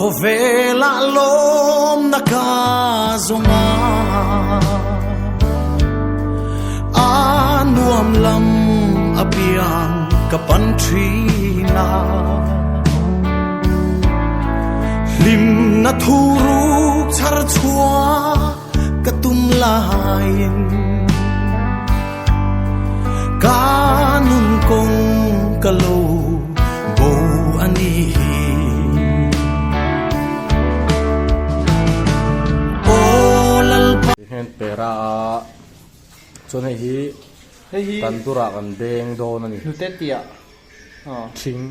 Khawvelah lawmna ka zawng a, a nuam lam apiang ka pan thin a. Hlimna thuruk chhar chhuah ka tum laiin ka nun kawng ka lo bo a ni hi. Aw Lalpa. Hian pera a chuan hei hi Hei hi tandoor ah kan beng dawn a ni. Hnute tiah Thing.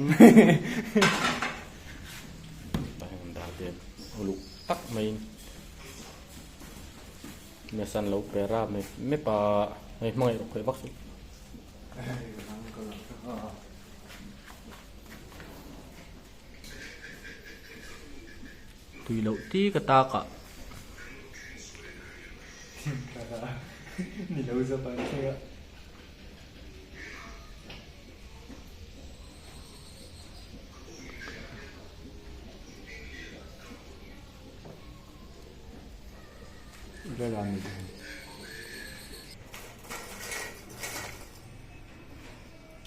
Tah hian kan dah ve uluk tak maiin. Mesan lo pera mep mep a hei hmangaih rawh khawih vak suh. Tui loh ti ka tak ah.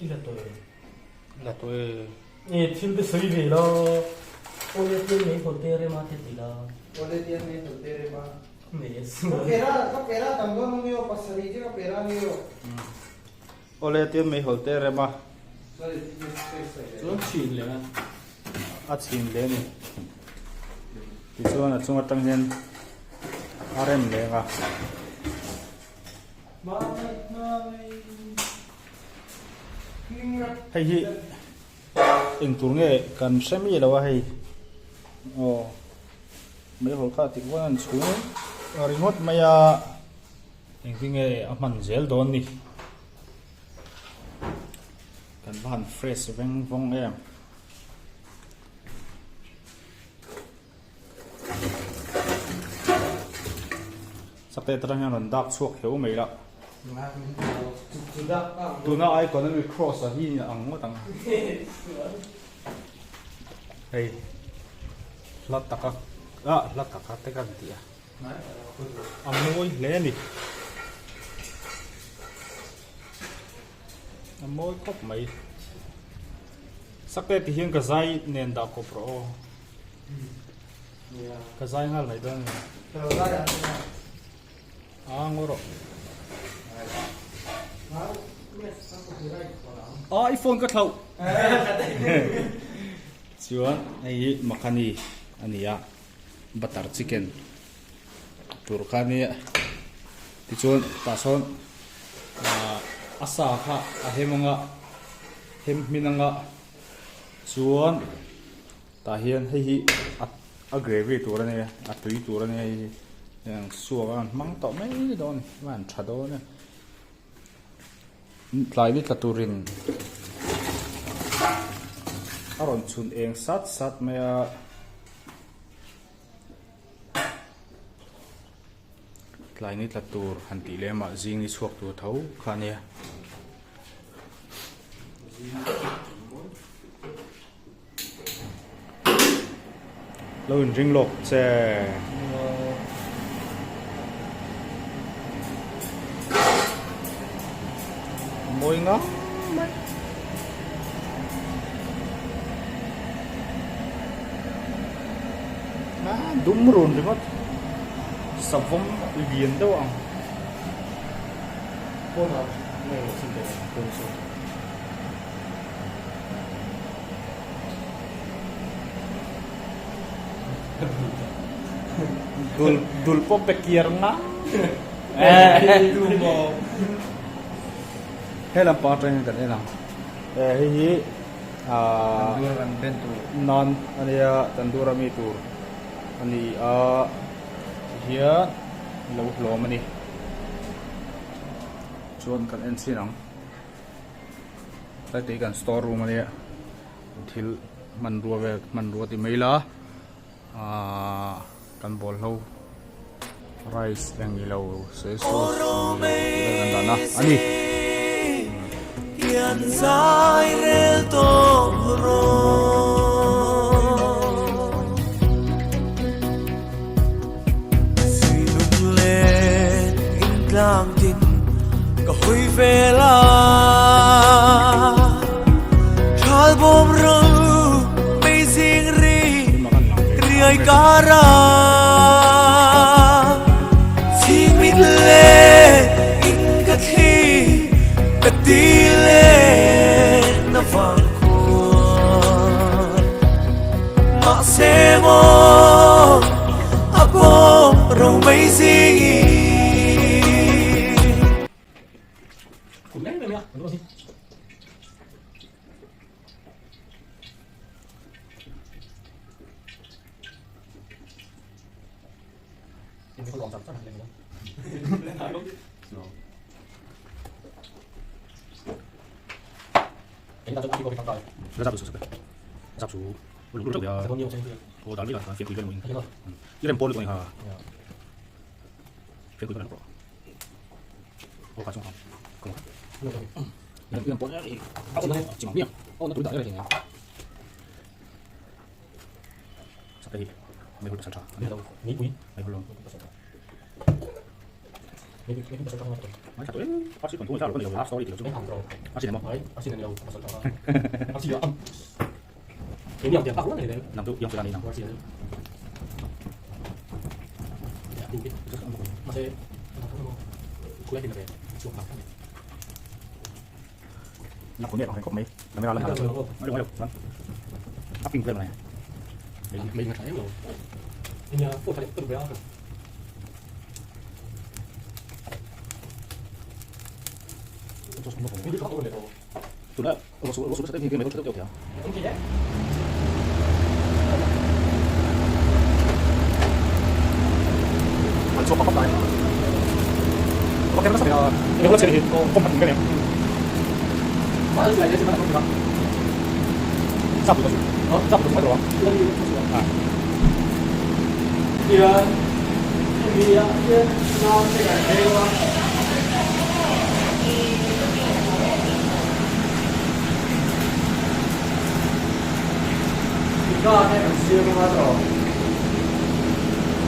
I la tawi. La tawi. E thil te sawi ve la. Awle tian mai hawl te rema te ti la. Awle tian mai hawl te rema. Yes. Ka pera ka pera tam dawn ang io pasarih te ka pera ang io. Awle tian mai hawl te rema. Chuan chhin leh a. A chhin leh a ni. Tichuan a chung atang hian a rem leh ang a. Hei hi eng tur nge kan hre mi lo a hei aw meihawl kha tik vawn an chhung ringawt mai a engtin nge a hman zel dawn ni kan va han fresh veng vawng em. Sakte atang hian rawn dak chhuak heu mai la. Tuna icon ami cross a hi ang ngawt ang. Hei hla taka ah hla taka te kan tih a. A mawi hle a ni. A mawi khawp mai. Sakte ti hian ka zai nen dah kawp rawh aw. Ka zai nghal mai dawn a ni. A ngaw rawh. A i phone ka thlauh. Chuan hei hi makhani a ni a butter chicken tur kha a nia tichuan tah sawn a sa kha a hem anga hem hmin anga chuan. Tah hian hei hi a gravy tur a nia a tui tur a nia hei hi heng suak a hmang tawh mai dawn a ni a han tha dawn e tlai ni tla turin a rawn chhun eng sat sat mai a tlai ni tla tur han tih lem ah zing ni chhuak tur tho kha a nia. Lo in ring lawk che. Mawi ngam mai. A dum run ringawt. Savawm lian deuh ang. Pawnah nge chin teh pawn saw. Dul dul pawh pe kiar nga. He lampang atangin kan en ang. Hei hi Tandoor an ben tur. Nan a nia tandoor ami tur a ni a tihian lo hlawm a ni. Chuan kan en chhin ang. Tlai kan store room a nia thil hmanrua vel hmanrua ti mai ila ahh kan bawlhlo rice eng ilo soy sauce eng ilo tih vel kan dahna a ni. Valbawm ro mei zing ri riai kara Chhing mit le in ka thli ka ti le na vang khua Mahse maw a bawm ro mei zing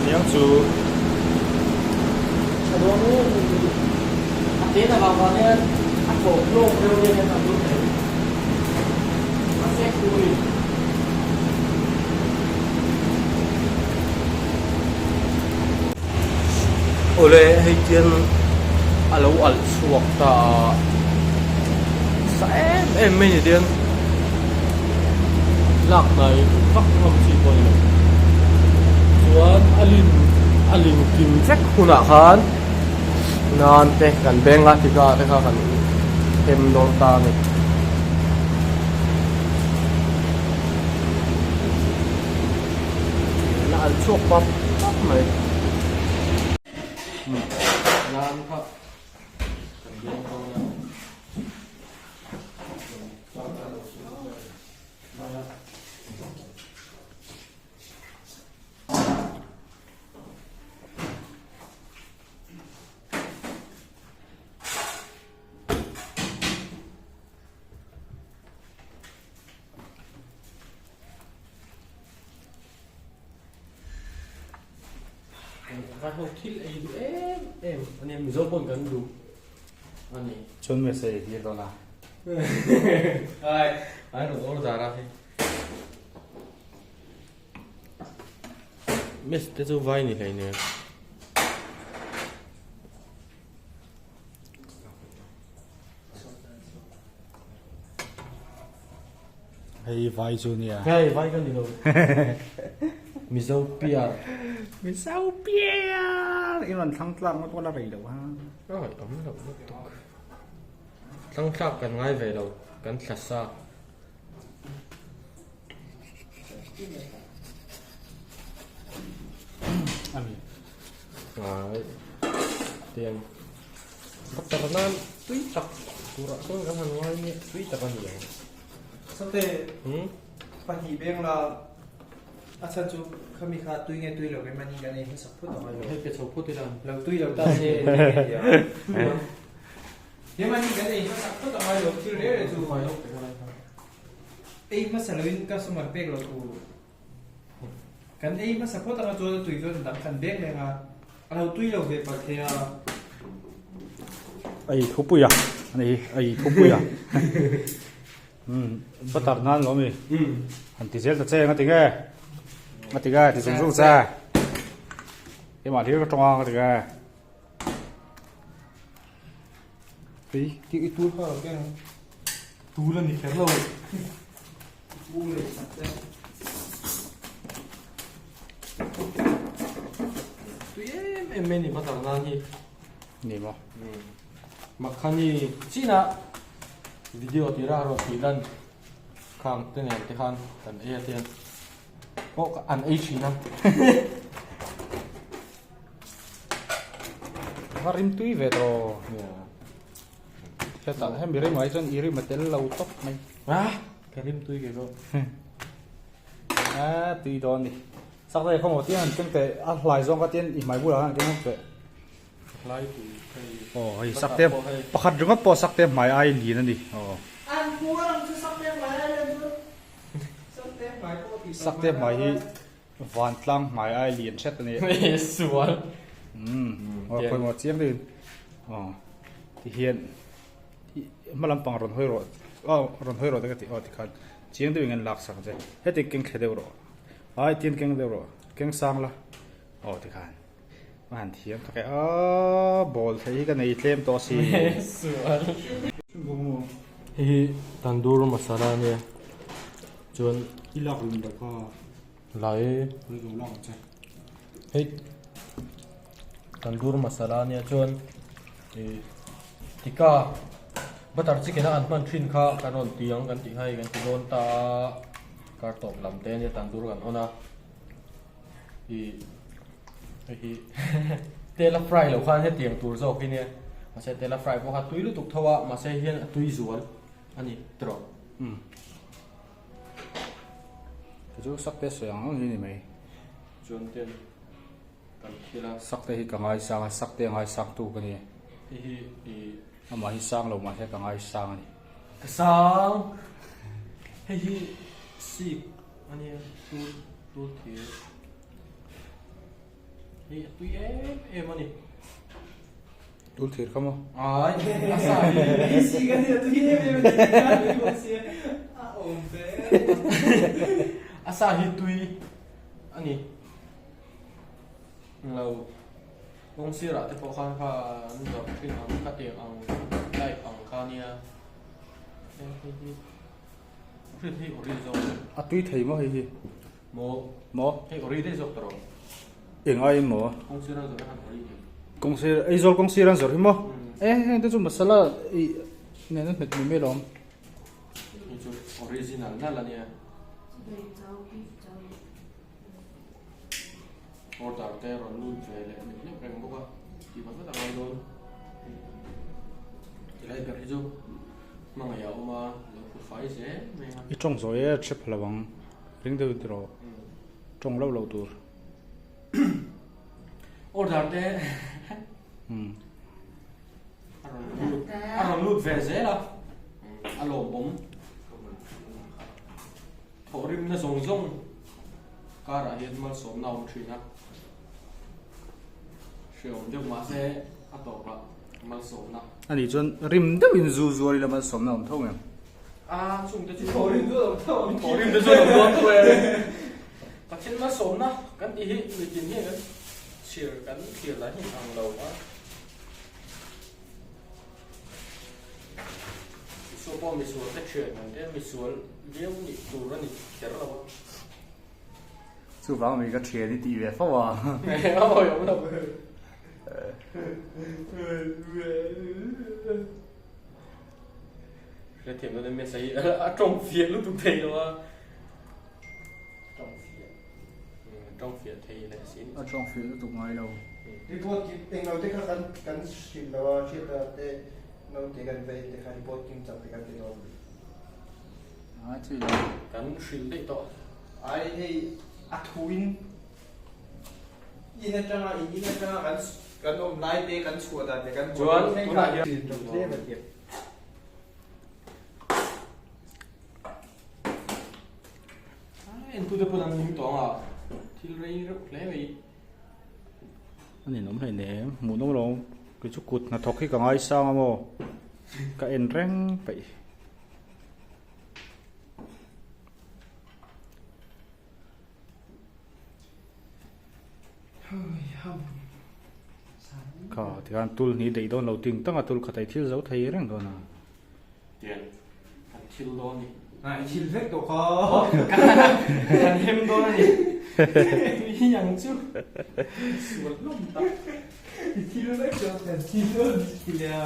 Niang chu Awle hei chian a lo alh chhuak ta a sa em em mai ni tian lak hnai vak ngam chi pawh a ni lo chuan a lin a lin kim vek hunah khan nan te kan beng a tika te kha kan hem dawn ta a ni. La alh chhuak pap pap mai. Nan kha kan beng dawn a. Vai ho thil ei duh em em a nia Mizo pawn kan duh a ni. Chuan message hi dawn a. Ai ai rawn order a hei. Mess te chu vai ni hleinem. Hei vai chu nia. Hei vai ka ni lo. Mizo piar. Mizo piar. I rawn thlang tlak ngawt pawh la rei lo ha. Ai awm lo lutuk. Thlang tlak kan ngai ve lo kan thla sa. Ami. Ai tiang butter nan tui tak turah chuan kan han ngai nge tui tak a ni ang. Sate pahnih beng la a chhan chu khami kha tui nge tui lo nge mani kan ei hmasak phawt ang. Hei pe chho phawt ila. Lo tui lo ta se nge mani kan ei hmasak phawt ang lo thil reng reng chu ei hmasa loin customer pek lo tur. Kan ei hmasa phawt anga chuan a tui chuan dang kan beng reng a, a lo tui lo ve palh thei a. Ei thupui a, ani hi ei thupui a. Umm butter nan lo mi. Han ti zel ta che nga ti nge. Nga ti nge ti zung zung che. Keimah hlir ka tawng a nga ti nge. Hei ti i tul kha lo keng. Tul a ni kher lo. Tul leh sak te. Tui em em mai ni butter nan hi. Ni maw. Makhani china video tira rawn tih lan khang te nen te khan kan ei a tian pawh an ei thin a. A rim tui ve tawh. Hetah hemi rim ah hi chuan i rim a tel lo tawp mai. A ka rim tui kei pawh. A tui dawn a ni. Sak daih khaw maw tiang han keng teh a hlai zawng kha tian i hmai bulah khan keng teh. Aw hei sakte pakhat ringawt pawh sakte hmai ai lian a ni aw. Sakte hmai hi vantlang hmai ai lian hret a ni. Sual. Umm aw khawi maw chiang deuhin aw tihian hma lampang rawn hawi rawh aw rawn hawi rawh te ka ti aw tikhan chiang deuhin an lak sak che heti keng thle deuh rawh ai tian keng deuh rawh keng sang la aw tikhan. A han thiam tak e a ball theih hi ka nei tlem tawh si. Hei hi tandoor masala a nia chuan i lak lum loh kha la e ri lo lak ang che hei tandoor masala a nia chuan ih tikka butter chicken a an hman thin kha kan rawn ti ang kan tih kha hei kan ti dawn ta a kar tawp lam te a nia tandoor kan on a. Ih hei hi tel a fry loh khan hetiang tur zawk hi nia mahse tel a fry pawh kha tui lutuk tho a mahse hei hian a tui zual a ni tawh umm chu chu sakte sawi ang ang hi ni mai chuan ten kan thil a sakte hi ka ngaisang a sakte a ngaisang tu ka ni hei hi ih amah hi sang lo mahse ka ngaisang a ni ka sang hei hi sik A nia tul tul thir hi a tui em em a ni. Tul thir kha maw? Ai a sa hi. Hi si ka nia tui em em a ni. A tui bawk sia a awm ve. A sa hi tui a ni. Lo kawng sirah te pawh khan kha an zawrh thin ang khatiang ang type ang kha nia. Hei hi. A tui thei maw hei hi? Maw? Eng aiin maw? Kawng sir Aizawl kawng sir an zawrh hi maw? E heng te chu masala ih nen an hmet mai mai alawm. I tawng zawh e a hrep lo ang ring deuhin ti rawh tawng loh loh tur. Thawhrimna zawng zawng karah hian malsawmna a awm thin a, hreawm deuh mahse a tawpah malsawmna. A nih chuan rim deuhin zu zuar ila malsawmna a awm tho ngem? A chungte chu thawhrim chu a awm tho ang. Thawhrim te chu a awm dawn tho e. Pathian malsawmna kan tih hi mitin hian kan chhiar kan thlir dan hi ang lo a. Isua pawh misual te thian ang te misual viau nih tur a ni kher lo a. Chuvang mi ka thian i tih ve fo a. Awi awm lo. Hrethiam lo deuh mesa hi a tawng fiah lutuk thei lo a. Tawng fiah. Tawng fiah thei leh si. A tawng fiah lutuk ngai lo. Report kim eng lo te kha kan kan hrilh lo a hriat a te naute kan va en te kha report kim chak te kan ti dawn. A chi lo. Kan hrilh daih tawh. Ai hei a thu in in atanga in in atanga kan kan awm lai te kan chhuah dan te kan Chuan tunah hian tlem a thiam. Entute pawn an ning tawh ang a, thil rei reuh hle mai. A ninawm hlei nem, hmuh nawm lo kei chu kut hnathawk hi ka ngaisang a maw, ka en reng peih. Kha tikhan tul hnih daih dawn lo ting tanga tul khat a i thil zo thei reng dawn a. Tiang kan thil dawn a ni. A i thil vek tawh kha. Kan hem dawn a ni. Hi ang chu sual hlawm tak. I thil vek tawh kan thil dawn a ni ti leh a.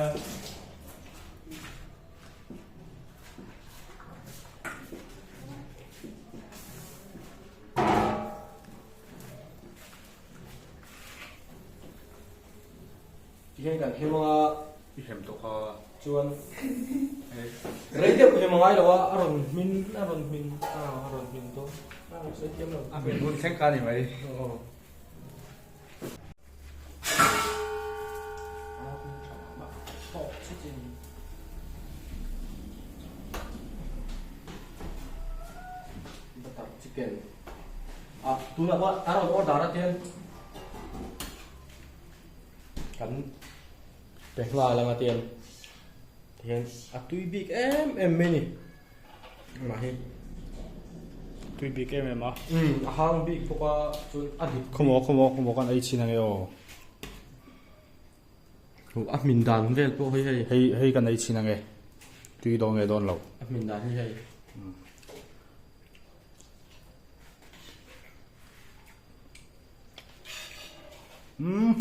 Tihian kan hem anga i hem tawh kha chuan rei deuh hem angai lo a a rawn hmin a rawn hmin a rawn hmin dawn a rawn sawi thiam lo a hmin hun thleng kha a ni mai. Butter chicken ah tunah pawh a rawn order a tian kan pe nghal ang a tian tihian a tui bik em em mai a ni. Mah hi tui bik em em a. Umm a hang bik bawk a chuan a dik. Khawmaw khawmaw khawmaw kan ei chhin ange aw. A hmin dan vel pawh hi hei. Hei hei kan ei chhin ange tui dawn nge dawn lo. A hmin dan hi hei. Umm.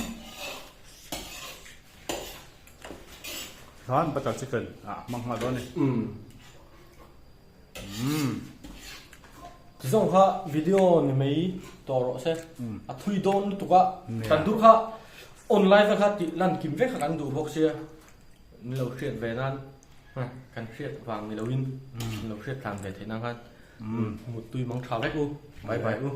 Khan butter chicken ah hmang nghal dawn a ni. Umm. Umm. Tizawng kha video ni mai tawh rawh se. A thui dawn lutuk a. Kan duh kha online kha tih lan kim vek kha kan duh bawk sia. Ni lo hriat ve nan kan hriat vang ni loin ni lo hriat tlan ve theih nan khan mut tui mang tha vek u. Bye bye u.